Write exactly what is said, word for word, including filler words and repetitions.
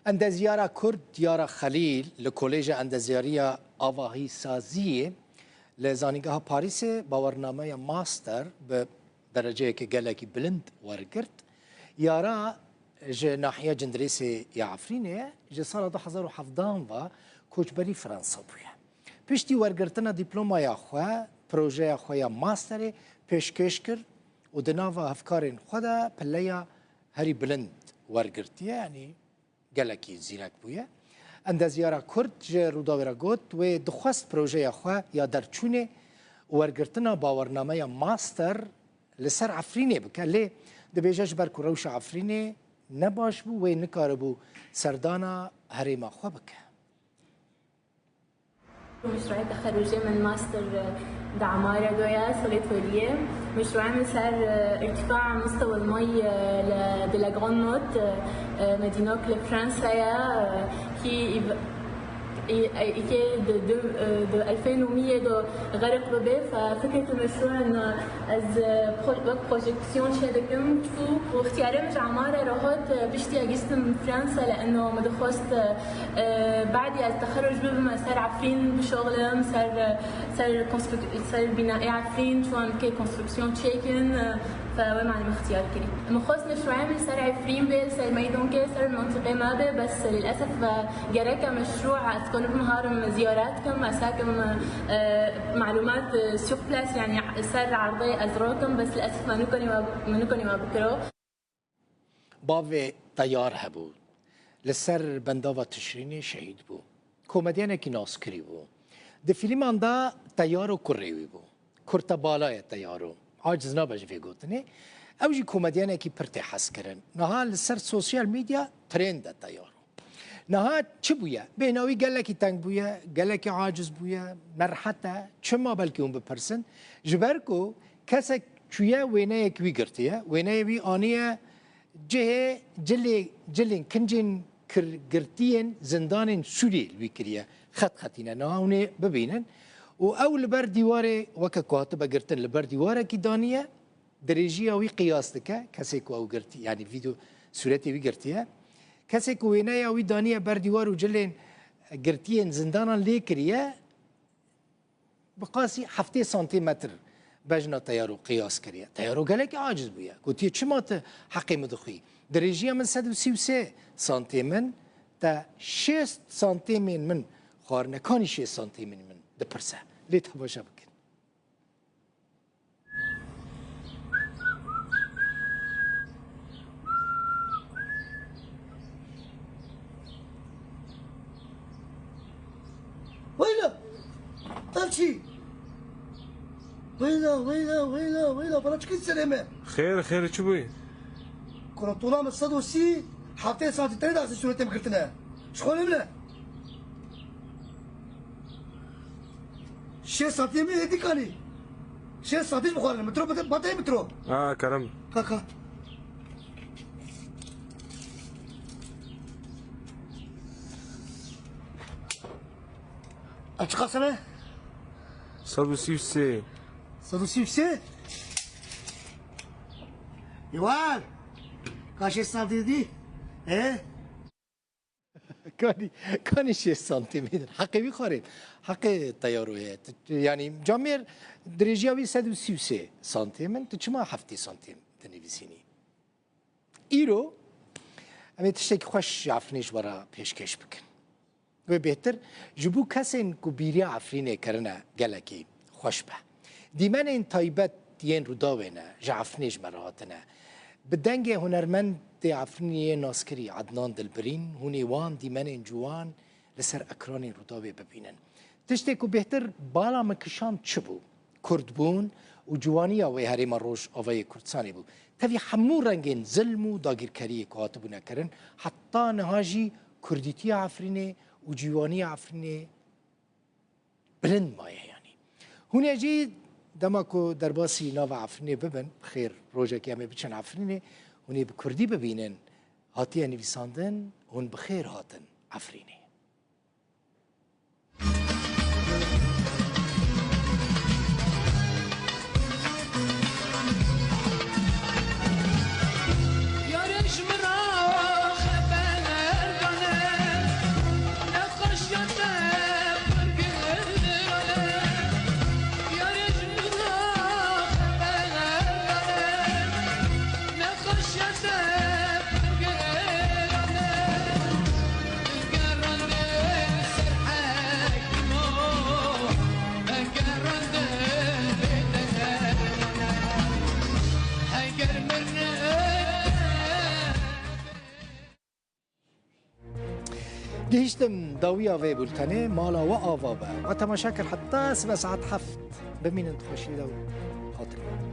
Endezyara Kurd Diyara Xelîl li Koleja Endezyariya Avahîsaziyê li Zanîngeha Parîsê bawernameya Master bi dereceyeke gelekî bilind wergirt. Yara ji nahiya Cindirêsê ya Efrînê ye, ji sala du hezar û hevdehan ve koçberî Fransa bûye. Piştî wergirtina dîplomaya xwe, projeya xwe ya masterê pêşkêş kir û di nava hevkarên xwe de pilleya herî bilind wergirtiye, yanî gelekî zîrek bûye. Endezyara Kurd ji Rûdawê re got, wê dixwest projeya xwe ya derçûnê û wergirtina bawernameya master li ser Efrînê bike, lê dibêje ji ber ku rewşa Efrînê ne baş bû, wê nikaribû serdana herêma xwe bike. مشروع تخرجي من ماستر دعمارة دويا سوليتورية. مشروع من سر ارتفاع مستوى المي ل-، de la Grande Motte، مدينة لفرنسا يا، كي إيف-، إي-، إي-، كي دو، دو، دو ألفين ومية دو غرق ببي. ففكرة المشروع إنه أز برو-، وقت بروجيكسيون شي دكم شو، واختياري مش عمارة روحت بشتي أجيستم فرنسا لأنه مدخوست، آه، بعدي التخرج ببم سر عفرين بشغلم، سر، سر كونسترك-، سر بناء عفرين، شو أنا كي كونستركسيون تشيكن، آه، فوين معلم اختيار كري. مخص مشروعي من سر عفرين بيل، سر ميدون كي، سر المنطقة ما بي، بس للأسف، آه، جرك مشروع أتكون بنهار زياراتكم، أساكم، آه، معلومات، آه، سور بلاس، يعني سر عرضي أزروكم، بس للأسف ما نكوني ما، ما نكوني ما بكرو. Bavê Teyar hebû. Li ser bendava Tişrînê şehîd bû. Komedyenekî naskirî bû. Di fîlman de Teyaro kurê wî bû. Kurte bala ye Teyaro. Aciz nabe ji vê gotinê. Ew jî komedyenekî pir tê hezkirin. Niha li ser sosyal medya trend e Teyaro. Niha çi bûye? Bêhna wî gelekî teng bûye, gelekî aciz bûye, nerehet e. Çima, belkî hûn bipirsin. Ji ber ku kesek çûye wêneyek wî girtiye, wêneyê wî aniye cihê cilê, cilên kincên kir-, girtiyên zindanên Sûriyê li wî kiriye. Xet xetîne. Niha hûn ê bibînin. Û ew li ber dîwarê, weke ku hatibe girtin, li ber dîwarekî daniye. Dirêjiya wî qiyas dike, kesê ku ew girtî, yanî vîdeo sûretê wî girtiye. Kesê ku wêneya wî daniye ber dîwar û cilên girtiyên zindanan lê kiriye, bi qasî heftê santîmetr bejna Teyaro qiyas kiriye. Teyaro gelekî aciz bûye. Gotiye, çima tu heqê min dixwî? Dirêjiya min sed û sî û sê santîm in, te şêst santîmên min xwarine, kanî şêst santîmên min dipirse. Lê temaşe bikin. Weyla! Ev çi? Weyla, weyla, weyla, weyla, bana çıkın sereme. Xêr, xêr, çi bûyî? Kura tola min sed û sî heftê santimetre de surete min girtine. Ji xwe ne bile. Şêst santîm ê dîkanî. Şêst santîm bixwarin. Mitro bide, batayê mitro. Ha, kerem. Ka, ka. Açık asana. Sed û sî û sê. Sed û sî û sê? Êwal. Ka şêst santîm dî. He? Kanî, kanî şêst santîm. Heqê wî xwarê. Heqê Teyaro ye. Tu, yanî camêr dirêjiya wî sed û sî û sê santîm in. Tu çima heftê santîm dinivîsînî? Îro em ê tiştekî xweş ji Efrînê ji we re pêşkêş bikin. Wê bêhtir ji bo kesên ku bîriya Efrînê kirine gelekî xweş be. Dîmenên taybet yên Rûdawê ne, ji Efrînê ji me re hatine. Bi dengê hunermendê Efrînê yê naskirî Ednan Dilbirîn, hûn ê wan dîmenên ciwan li ser ekranên Rûdawê bibînin. Tiştê ku bêhtir bala min kişand çi bû? Kurdbûn û ciwaniya wê herêma Rojavayê Kurdistanê bû. Tevî hemû rengên zilm û dagîrkeriyê ku hatibûne kirin, heta niha jî kurdîtiya Efrînê û ciwaniya Efrînê bilind maye yanî. Hûn ê jî dema ku derbasî nava Efrînê bibin, bi xêr rojekê em ê biçin Efrînê, hûn ê bi kurdî bibînin, hatiye nivîsandin, hûn bi xêr hatin Efrînê. Yarış mıra xeber dane, Gihîştin dawiya vê bultenê, mala we ava be. We temaşe kir heta sibe saet heft. Bimînin di xweşî de û xatirê.